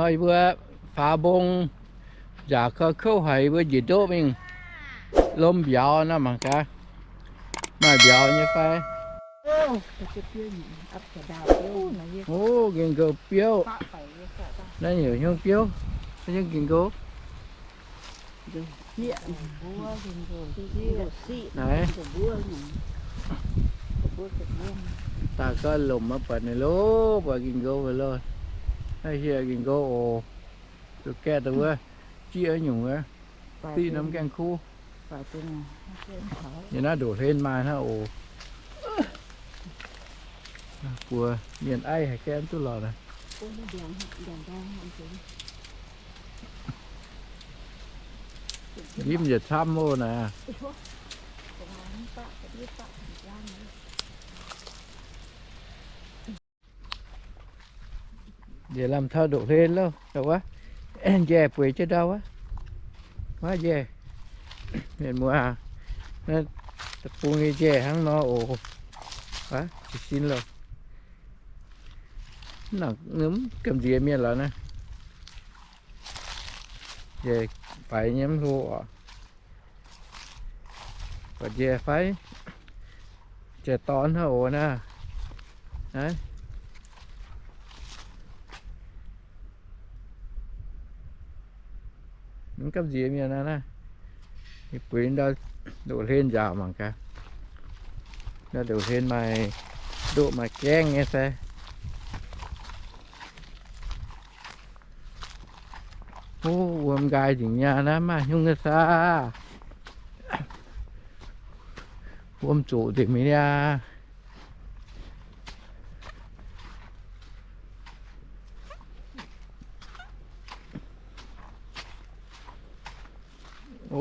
Yie mbuo faaux mbong nzaaux kouv haic, yie mbuo njiec ndoqv mingh. Lomh mbiauz nor mangc gaax. Maaih mbiauz nyei fai? O, ging-nqou biouv. Naaiv heuc hnyouv biouv, hnyouv ging-nqou. Naaiv daaih gau lomc maiv buatc ninh loh, buatc ging-nqou loh. Naaiv hieh ging-nqou oc. Zuqc gaeqv daaih wuov, jieqv nyungc wuov, diqv norm gaengh kuv. Yie naaiv ndoqc hlen maaih hnangv oc. Buoz mienh aiv haic gaeqv mv duqv lorqc naaic. Ndimv yietc camv oc naaic. Njiec lamh taux ndoqc hlen loh, wuov, njaih bueix jienv ndau wuov. Wuov njaih, mienh muoz, naaiv deic-bung nyei njaih hnangv nor oc. Wuov, jiez sin loh. Mv nangc, mv gamh nziex mienh lorqc naaiv. Njaih faix nyei mv hlo oc. Buatc njaih fai? Njaih dorn hnangv oc naaiv. Naaiv, mv gamh nziex mienh naaiv naaiv. Yie bueix ndau ndoqc hlen nzaaux mangc gaax. Ndau ndoqc hlen maaih ndoqv maaih gaengh nyei fai? O, wuom nqaai nzengc nyaah naaiv, maaih hnyungv nyei saah. Wuom zoqc nzengc mi'aqv. O,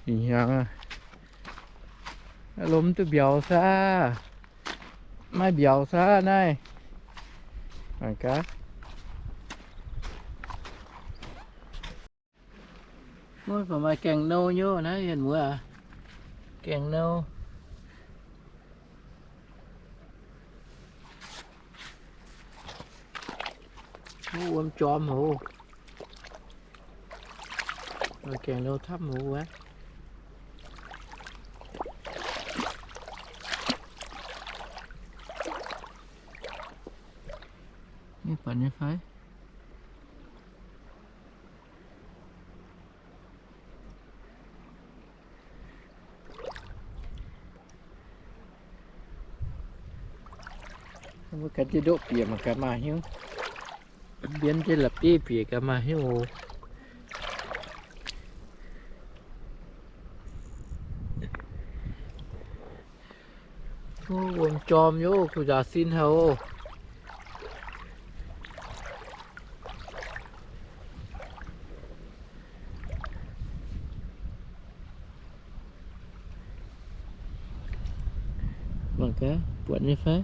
ih hnyangx aqv. Lomh duqv mbiauz saah? Maaih mbiauz saah naaiv? Mangc gaax. Wuov baac maaih gaengh nou nyei naaiv, mienh muoz. Gaengh nou. Wuov wuom jorm hoc. Gaengh nou camv hoc wuov. Mv buatc nyei fai? Mbuo ganh jienv ndoqv bieqc mangc gaax maaih hnyouv. Mbienv jienv la'bieiv bieqc gaax maaih hnyouv oc. Wuom jorm nyei, kuh nzaaux sin haic oc. Mangc gaax, buatc nyei fai?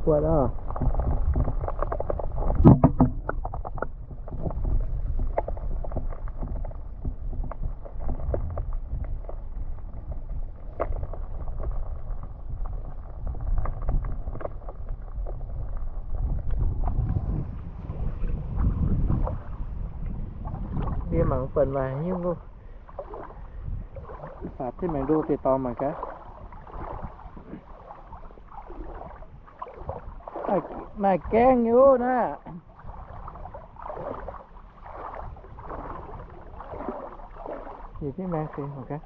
Buatc oc. Ndie mangc buatc maaih hnyouv loh. Faatv jienv maengx ndo deix dorngx mangc gaax. Maaih gaengh nyei naaiv. Njiec jienv maengx deix mangc gaax.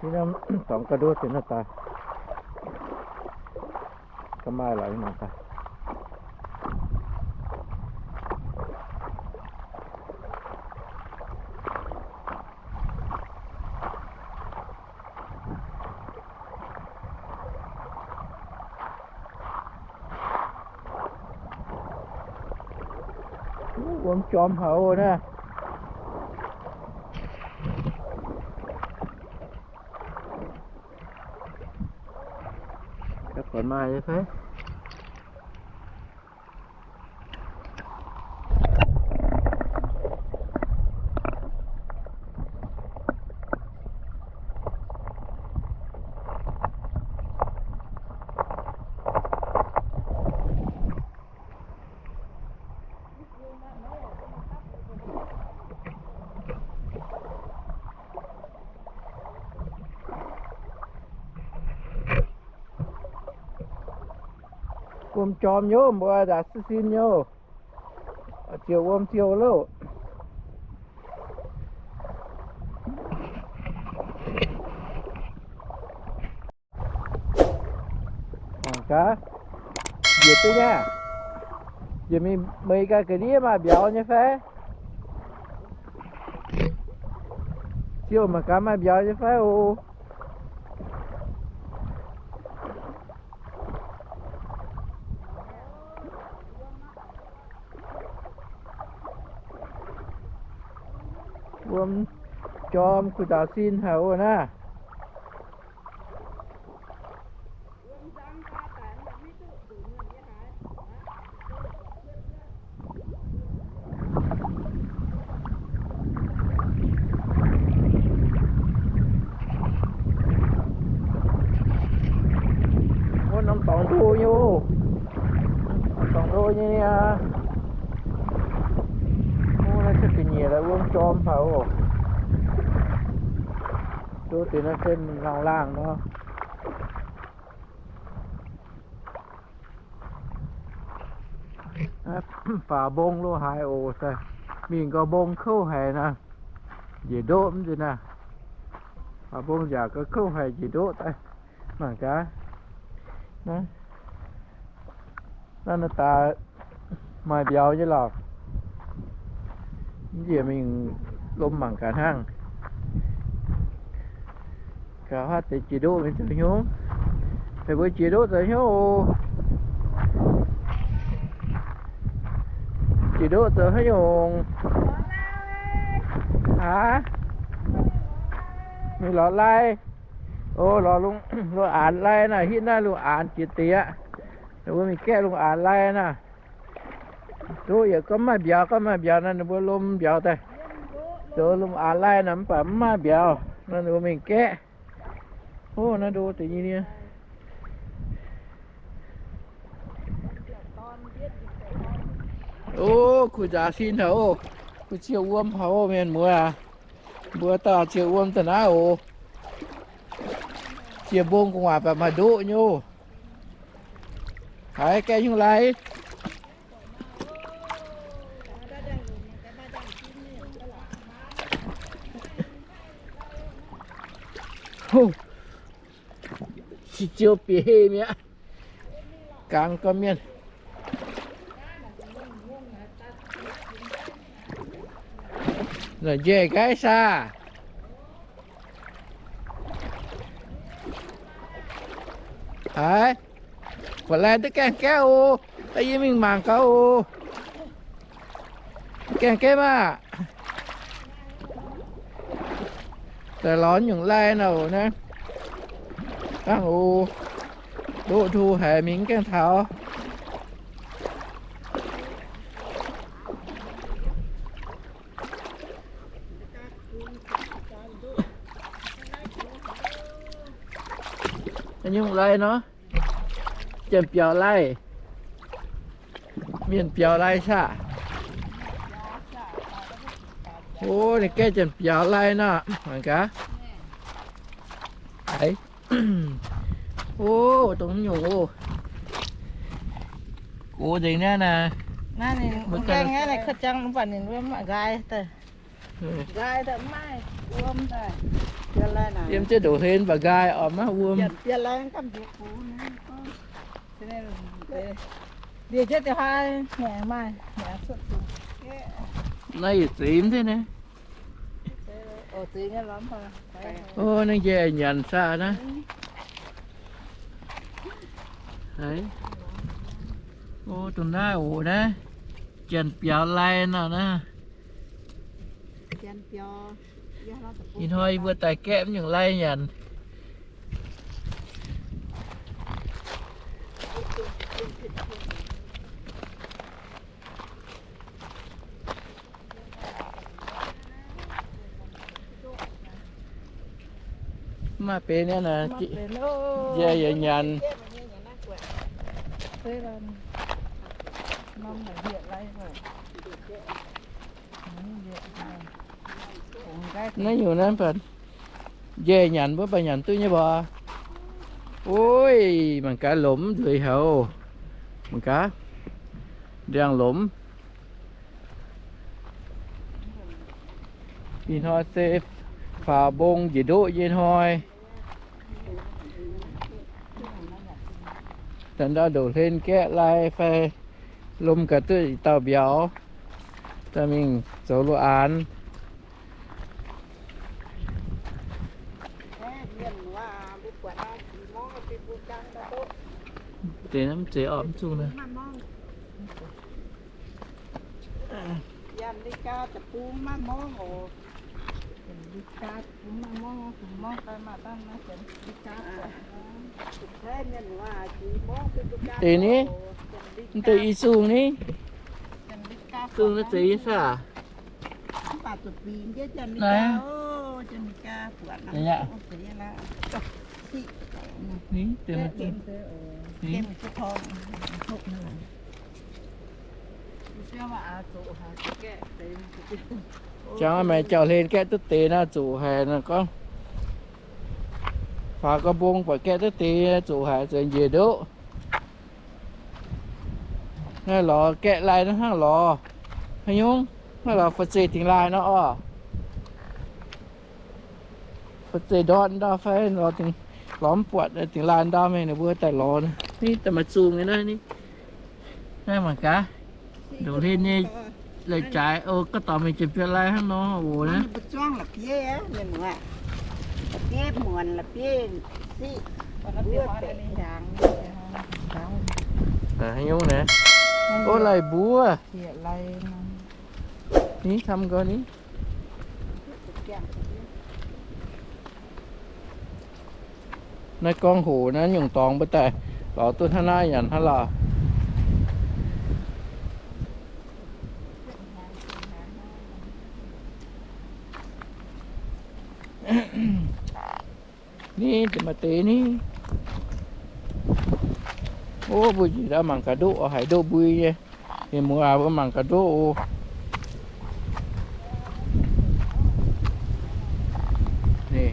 Ih norm dorngx ga'ndo deix nor daaih. Ga'maaih lorqc mangc daaih. Wuom jorm haic oc naaiv. Gapv buatc maaih nyei fai? Wuom jorm nyei, mbuo nzaaux si sin nyei. Ziouc wuom ziouc louh. Mangc gaax, njiec duqv nyei. Njiec mingh Meigaa ga'ndiev maaih mbiauz nyei fai? Ziouc mangc gaax maaih mbiauz nyei fai oc. Wuom jorm kuh nzaaux sin haic oc naaiv. Wuov norm dorngx ndo nyei oc. Dorngx ndo nyei niaa. Wuov naaiv se ga'nyiec laaix wuom jorm haic oc. Ndo deix naaiv se laangh laangh nor. Faaux mbong lo haaix oc. Mingh gau mbong kouv haic naaiv, njiec ndoqv mv nzunc naaiv. Faaux mbong nziaauc gau kouv haic njiec ndoqv daaih. Mangc gaax, naaiv daaih maaih mbiauz nyei lorqc. Mv njiec mingh lom mangc gaax hnangv. Gaax haav deix jiex ndoqv mingh zoux hnyouv. Haaix mbuo jiex ndoqv zoux hnyouv oc. Jiex ndoqv zoux haaix nyungc? Aav, mingh lorz lai. O, lorz lungh aanx lai naaiv, hitv naaiv lungh aanx jiex deix aqv. Ninh mbuo mingh gaeqv lungh aanx lai naaiv. Ndoqv yietc gorngv maaih mbiauz, gorngv maaih mbiauz naaiv ninh mbuo lom mbiauz daaih. Zoux lungh aanx lai naaiv mv baac mv maaih mbiauz nor ninh mbuo mingh gaeqv. O, naaiv ndo deix nyei nie. O, kuh nzaaux sin haic oc. Kuh ziouc wuom haic oc mienh muoz aac. Mbuo dauh ziouc wuom daaih naaiv oc. Ziouc mbong gu'nguaaic baac maaih ndoqv nyei oc. Haiz gaeqv nyungc lai. Hov, se ziouc bieqc heh mi'aqv. Gangx gorqv-mienh. La'njaiv nqaiv saah? Haiz, buatc lai duqv gaengh gaeqv oc. Daaih yie mingh mangc gaax oc. Gaengh gaeqv maah. Daaih lorz nyungc lai nor oc naaiv. Dangh oc. Ndoqv ndu haic mingh gaengh taux. Nyungc lai nor, janx-biaux lai, mienh biaux lai saah? O, ninh gaeqv janx-biaux lai nor, mangc gaax. Eix. O, dongh nyungc oc. Gox nzengc naaiv naaic. Nqaai daaih, yiem jienv ndoqc hlen mv baac nqaai oc maiv wuom. Naaiv yietc zeix mv deix naaiv. O, naaiv njaih nyanc saah naaiv. O, dongh naaiv oc naaiv, janx-biaux lai nor naaiv. Ih hnoi yie mbuo daaih gaeqv mv nyungc lai nyanc. Mv maaih benx nyei naaic, njaih yietc nyanc. Naaiv nyungc naaiv baac njaih nyanc mbuo baac nyanc duqv nyei mbuo. Oi, mangc gaax lomc mv nzueic haic oc. Mangc gaax, ndiangx-lomc. Ih hnoi se faaux mbong njiec ndoqv nyei hnoi. Daaih ndau ndoqc hlen gaeqv lai fai lom gaax duqv i dauh mbiauz, daaih mingh zoux lo aanx. Deix mv zeiz orqc, mv zungh naaiv. Deix ni, mv deix i zungh ni. Zungh naaiv zeiz yie saah? Naaiv. Ni, deix maaih zungh. Ni. Jangx meih jauv-hlen gaeqv duqv deix naaiv zuqc haic naaiv gorngv. Faaux gau mbong buatc gaeqv duqv deix zuqc haic, zuqc njiec ndoqv. Naaiv lorz gaeqv lai naaiv hnangv lorz. Haaix nyungc? Naaiv lorz fu'zeiv dingx laaih nor orqc. Fu'zeiv ndortv ndau fai lorz dingx, lorz mv buatc dingx laaih ndau mingh ninh mbuo daaih lorz. Ni daaih maaih zungh nyei naaiv ni. Naaiv mangc gaax. Ndoqc hlen nyei lai-jaaix, o, gauh dorngx mingh jiex biauv lai hnangv nor oc naaiv. Haaix nyungc naaiv? O, lai-mbuov. Ni camv gau ni. Naaiv gorngv hoc naaiv nyungc dorngx mbuo daaih lorz duqv hnangv naaiv nyanc hnangv lauh. Ni, maaih deix ni. O, mbuo njiec ndau mangc gaax ndoqv, haiz ndoqv mbui nyei. Mienh muoz aac, mbuo mangc gaax ndoqv oc. Ni.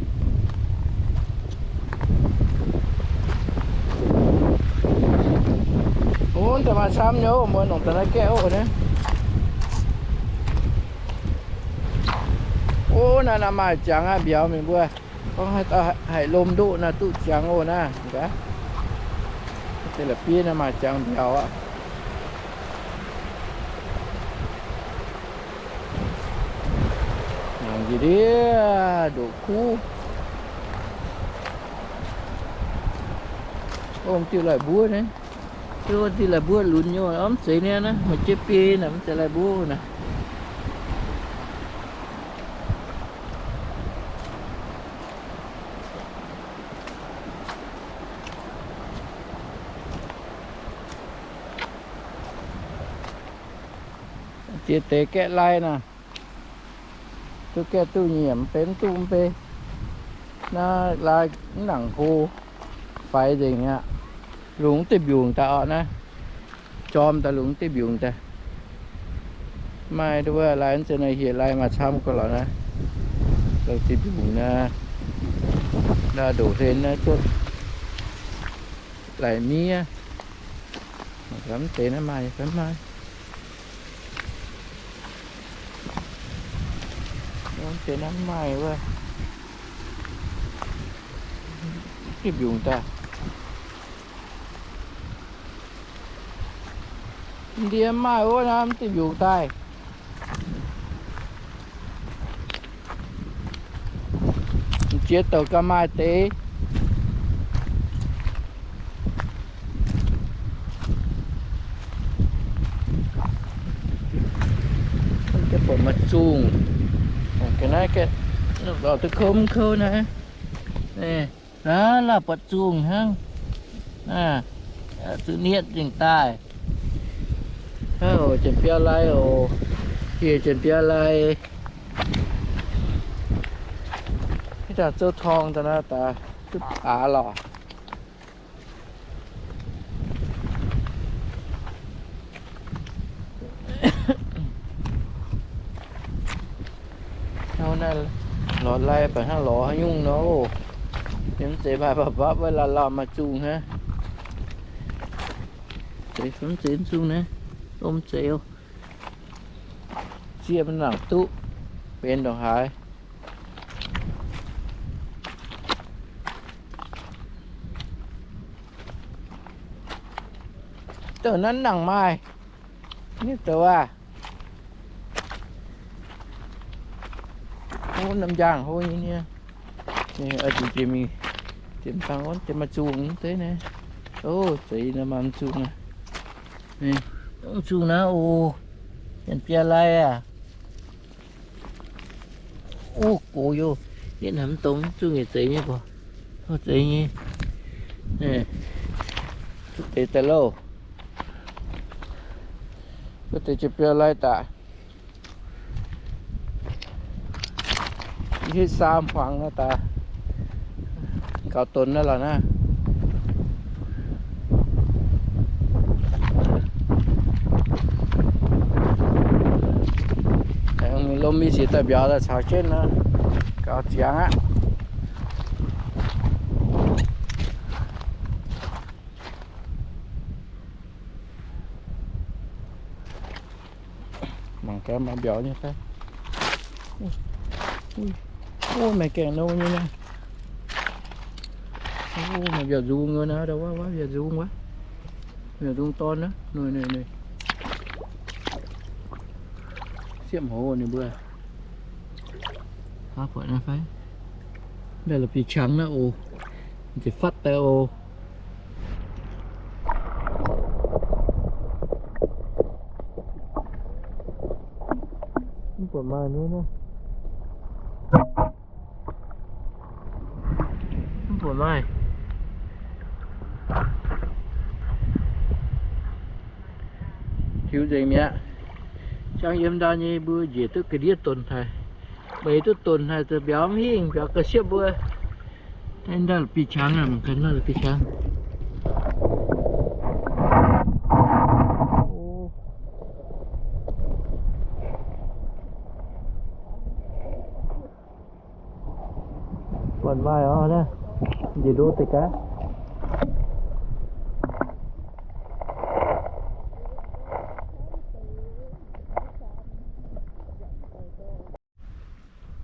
O, daaih maaih camv nyei, mbuo nongc daaih naaiv gaeqv oc naaiv. O, naaiv, naaiv maaih jangx aqv, mbiauz mingh mbuo. Gorngv haaix dauh haiz lomh ndoqv naaiv duqv jangx oc naaiv. Gaax, se la'bieiv naaiv maaih jangx mbiauz aqv. Nangc njiec ndiev ndoqc kuv. Ov, diuh lai-mbuov naaiv. Diuh lai-mbuov lunx nyei, mv zeiz naaiv naaiv, maaih jieqv biei naaiv, mv zeiz lai-mbuov naaiv. Jiex deix gaeqv lai naaiv, duqv gaeqv duqv nyiemc, mv benx duqv mv bei. Naaiv lai mv nangc hlo, faix nzengc aqv. Lungh mv duqv mbiungc daaih orqc naaiv. Jorm daaih lungh mv duqv mbiungc daaih. Maaih nduov lai mv zeiz naaiv hieh lai maaih camv gau lorqc naaiv. Lungh duqv mbiungc naaiv. Naaiv ndoqc hlen naaiv cuotv lai miev. Mv deix naaiv maaih fai mv maaih. Mv deix naaiv mv maaih wuov. Duqv mbiungc daaih. Ndie mv maaih wuov naaiv mv duqv mbiungc daaih. Jiex douc ga'maaih deix. Buatc maaih zungh. Ga'naaiv duqv kouv mv kouv naaiv. Aav, laaih buatc zungh hnangv. Zuqc nietv nzengc daaih. Janx-biaa lai oc. Hieh janx-biaa lai. Ih zanc zouv torng daaih naaiv daaih duqv aav lorqc. Hnangv naaiv lorz lai baac hnangv lorz haaix nyungc nor, yiem mv zeiz maaih mbapv mbapv wuov, lauh lauh maaih zungh hnangv. Zeix fai mv zeiz mv zungh naaiv, lomh zeix oc. Zieqv mv nangc duqv, benx ndongc haaix. Douh naaiv nangc maaih, niv douh aac. Hov, norm njang hov nyei niaa. Ninh oix zuqc jiex mingh, jiex dangh wuov deix maaih zungh deix naaiv. Ov, zeix nor maaih zungh naaiv. Zungh naaiv oc. Janx-biaa lai aac. Ov, gox yoh. Yie hnamv dongh zungh yietc zeix nyei gorx. Ov, zeix nyei. Deix daaih louh. Wuov deix janx-biaa lai daaih. Hitv saam hmuangx naaiv daaih gaux donx naaiv lorqc naaiv. Aengx mingh lomh mingh siec daaih mbiauz daaih caux jienv nor, gaux ziangx aqv. Mangc gaax maaih mbiauz nyei fai. Ov, maaih gaengh nouh nyei naaiv. Ov, maaih mbiauz nzung nyei naaiv, wuov, wuov mbiauz nzung wuov. Mbiauz nzung dorn naaiv, nuih, nuih, nuih. Siepv-hoz ninh mbuo. Aav, buatc naaiv fai? Ndaaih la'bieiv qangx naaiv oc. Ziouc fatv daaih oc. Mv buatc maaih nyei naaiv. Mv buatc maaih. Tiux nzengc mi'aqv. Jangx yiem ndau nyei mbuo njiec duqv ga'ndiev donx haic. Meix duqv donx haic, zoux mbiauz mv hingh, mbiauz ga'siepv mbuo. Ndaaih la'bieiv qangx aqv, mangc gaax ndaaih la'bieiv qangx. Buatc maaih oc naaiv. Njiec ndo deix gaax.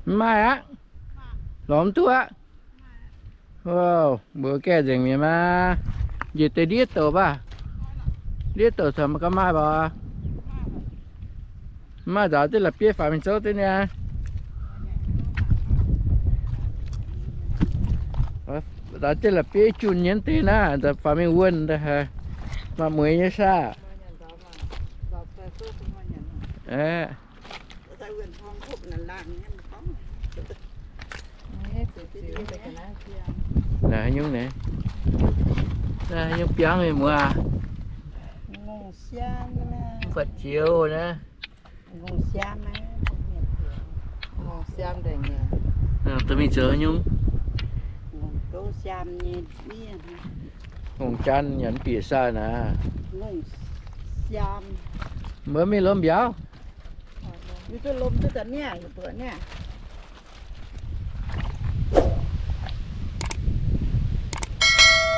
Mv maaih aqv. Lorz mv duqv aqv. Mbuo gaeqv nzengc mi'aqv maah. Njiec deix ndiev douc baac. Ndiev douc caux maiv gaax maaih baac. Mv maaih nzaaux jienv la'bieiv faaux mingh zouv duqv niaa. Nzaaux jienv la'bieiv junh nyei deix naaiv, faaux mingh wuonh daaih haiz maaih mueiz nyei saah. Aeqv, naaiv haaix nyungc naaiv? Naaiv haaix nyungc biangv mienh muoz aac? Mv buatc jiex naaiv. Dorh mingh zoux haaix nyungc? Ngongh jaan nyanc mv bieqc saah naaiv. Mbuo mingh lomh mbiauz.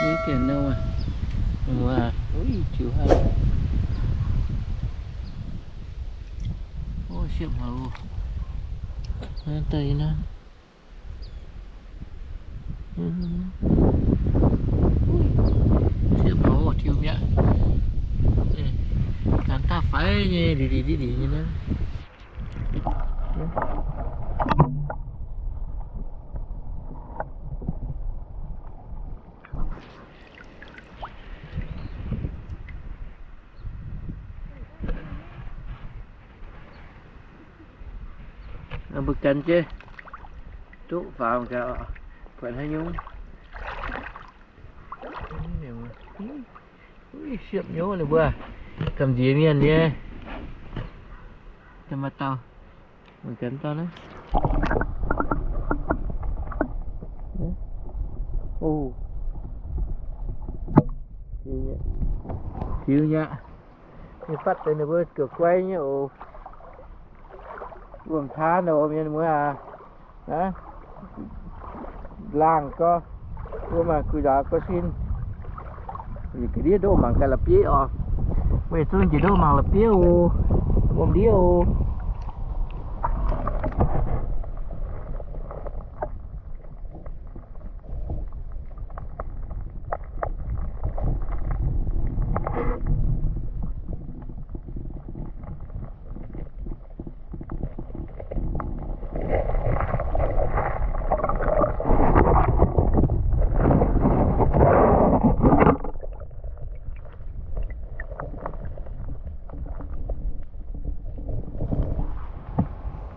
Ih, ga'naaiv wuov, wuov, uix, jiuc haic. Ov, siepv haic oc. Naaiv daaih naaiv. Siepv haic oc, tiux mi'aqv. Ganh daav faix nyei, liuz liuz liuz liuz nyei naaiv. Mbuo gan jienv duqv faaux gaax, buatc haaix nyungc. Siepv nyei wuov, gamh nziex mienh nyei. Maaih dauh, maaih ganh dauh naaiv. Tiux nyei aqv. Ninh fatv deix ninh mbuo guoqv guai nyei oc. Wuom-taan oc mienh muoz aac. Laangh gorx, wuom maaih gu'nguaaz gorx sin. Ga'ndiev ndoqv mangc gaax la'bieiv oc. Weic zuqc njiec ndoqv mangc la'bieiv oc, wuom-ndiev oc.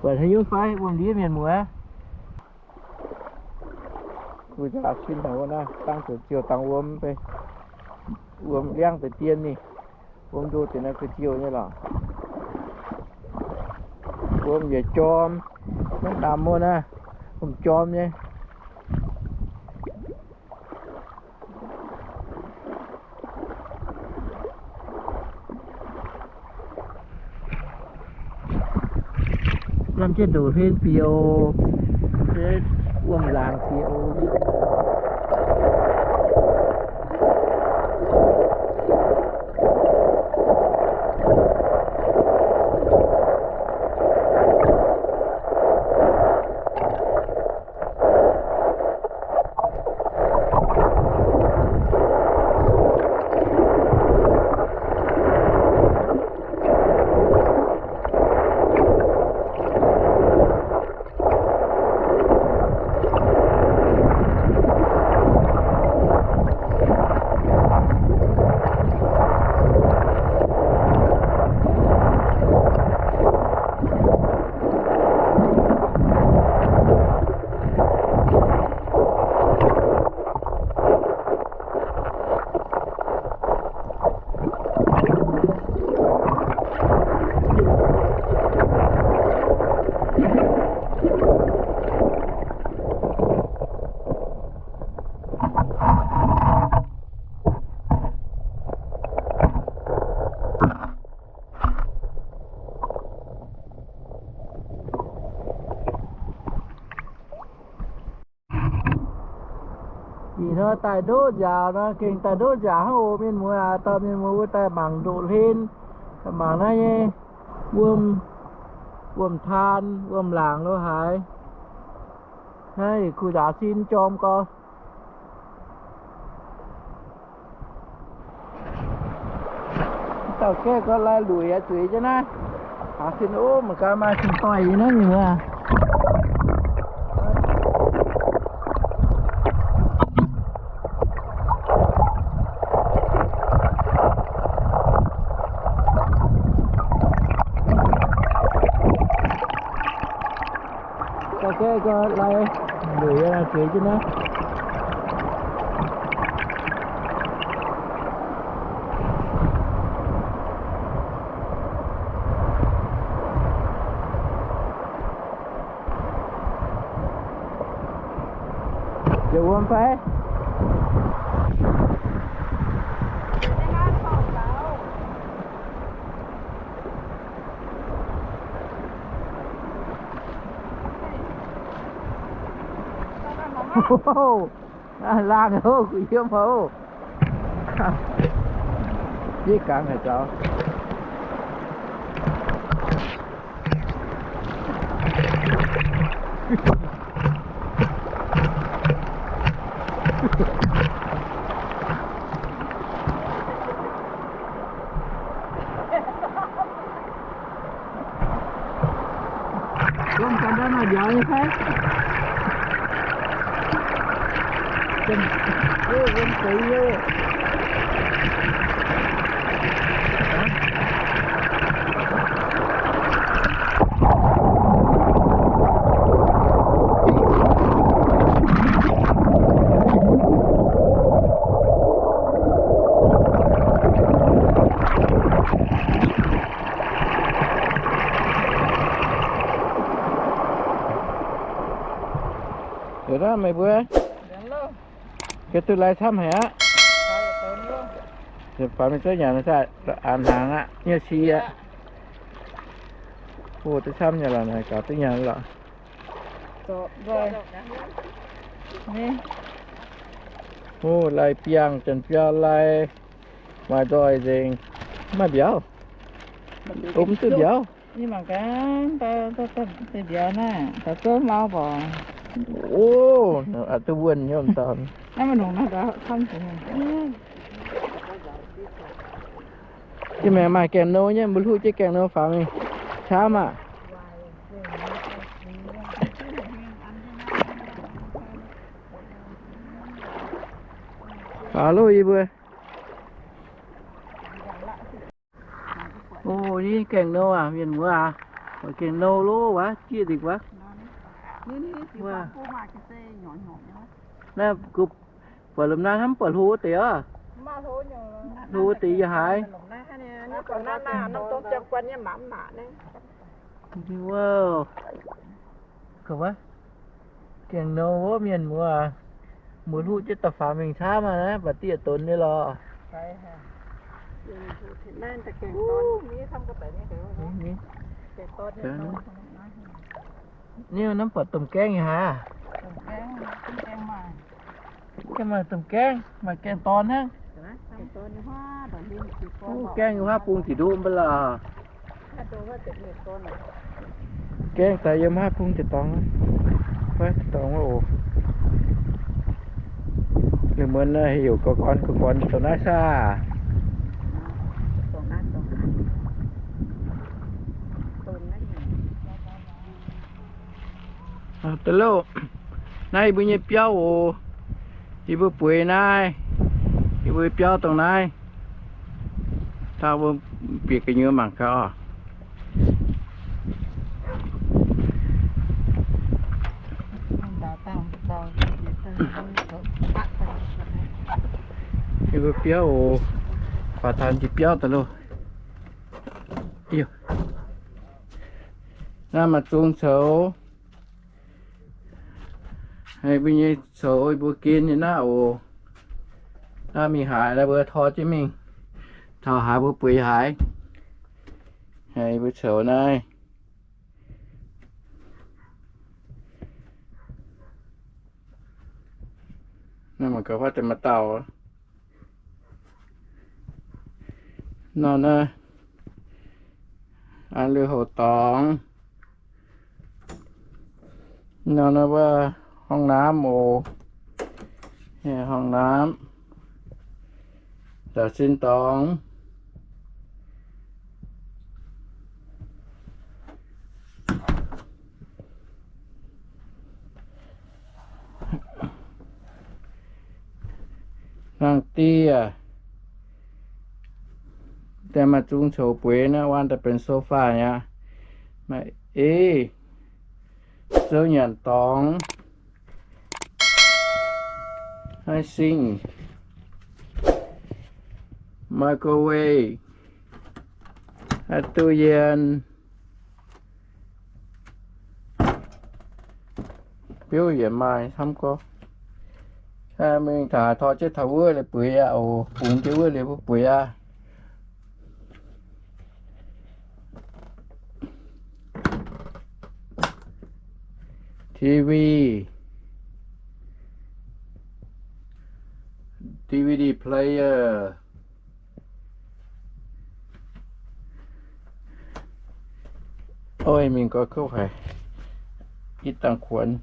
Buatc haaix nyungc fai wuom-ndiev mienh muoz? Kuv nzaaux sin haic wuov naaiv, dangv zuqc ziouc dangh wuom, wuom liangv deix dien ninh, wuom ndoh deix naaiv kuv ziouc nyei lorqc. Wuom yietc jorm, maiv namx wuov naaiv, wuom jorm nyei. Lamh jienv ndoqc hlen bieqc oc, wuom-laangc bieqc oc. Ih hnoi daaih ndoqv nziaauc nor, gengh daaih ndoqv nziaauc hnangv oc mienh muoz aac. Dorh mienh muoz wuov daaih mangc ndoqc hlen, mangc naaiv nyei wuom, wuom-taan, wuom-laangc lo haaix. Naaiv kuh nzaaux sin jorm gorx. Dauh gaeqv gorx lai luic aqv, zueiz jienv naaiv. Aav, sin ov, mangc gaax maaih sin doic nyei naaiv nyei wuov. Dauh gaeqv gorx lai luic aqv, zueiz jienv naaiv. Ziouc wuom fai? Laangh houv, gu'nyuoz houv. Bieiv gangx haaix zaux. Wuom ganh ndau maaih mbiauz nyei fai? Wuom deix nyei. Liuz naaiv meih mbuo, yie duqv lai camv haic aqv. Faaux mingh zouv nyanc daaih, a'hnaangx aqv, nyei si aqv. Hoh duqv camv nyei lorqc, naaiv gaux duqv nyanc lorqc. Hoh lai biangh, janx-biaa lai, maaih nzoih nzengc. Maaih mbiauz. Om duqv mbiauz. Mv baac gaax, daaih mbiauz naaiv, daaih zouv mau mborqc. O, aqc duqv wuonh nyei daaih. Naaiv maaih nongc naaiv daaih camv jiex. Jiex maengc maaih gaengh nou nyei, mbuo hluv jienv gaengh nou faaux mingh camv maah. Faaux loh yie mbuo. O, ni gaengh nou aac, mienh muoz aac. Gaengh nou loh wuov, jieqv nzengc wuov. Naaiv gu buatc lomh naaiv hnamv buatc hlo deix oc. Hlo deix yie haiz. Gaengh nou wuov, mienh muoz aac, mbuo hluv jienv da'faaux mingh camv maah, naaiv mv baac dieh donx nyei lorqc. Ni hnamv buatc domh gaengv yie haiz. Gaengh maaih domh gaengv, maaih gaengh dorn hnangv. Gaengv yiem haav bung ziqc ndoqv mv baac lorqc. Gaengv daaih yiem haav bung ziqc dorngx, ziqc dorngx wuov oc. Liuz muonz naaiv heuc gorx-gorn gorx-gorn zoux naaiv saah. Da'louh, naaiv yie mbuo nyei biauv oc. Yie mbuo bueix naaiv, yie mbuo biauv dongh naaiv. Taux mbuo bieqc gu'nyuoz mangc gaax oc. Yie mbuo biauv oc. Faaux taux jiex biauv daaih loh. Naaiv maaih zong coux. Mbuo nyei coux mbuo gen nyei naaiv oc. Naaiv mingh haaix, naaiv mbuo tor jienv mingh. Taux haaix mbuo bueix haaix. Mbuo coux naaiv. Naaiv mangc gaax, deix maaih dauh. Norm naaiv, an liuz houc dorngx. Norm naaiv wuov ห้องน้ำ oc. ห้องน้ำ da'sin dorngx. Hnaangx-dieh, deix maaih zungv coux bueix naaiv, waan daaih benx sofa aqv. Maaih ei, zouv nyanc dorngx, haaix sing, microwave, haaix ตู้เย็น, biouv yaac maaih camv gorx. Mingh taux haaix tor jienv taux wuov liuz bueix aqv oc. Bungx jienv wuov liuz mbuo bueix aqv. TV, DVD player. Ov, mingh gorx kouv haic. Ih dangh kuonx.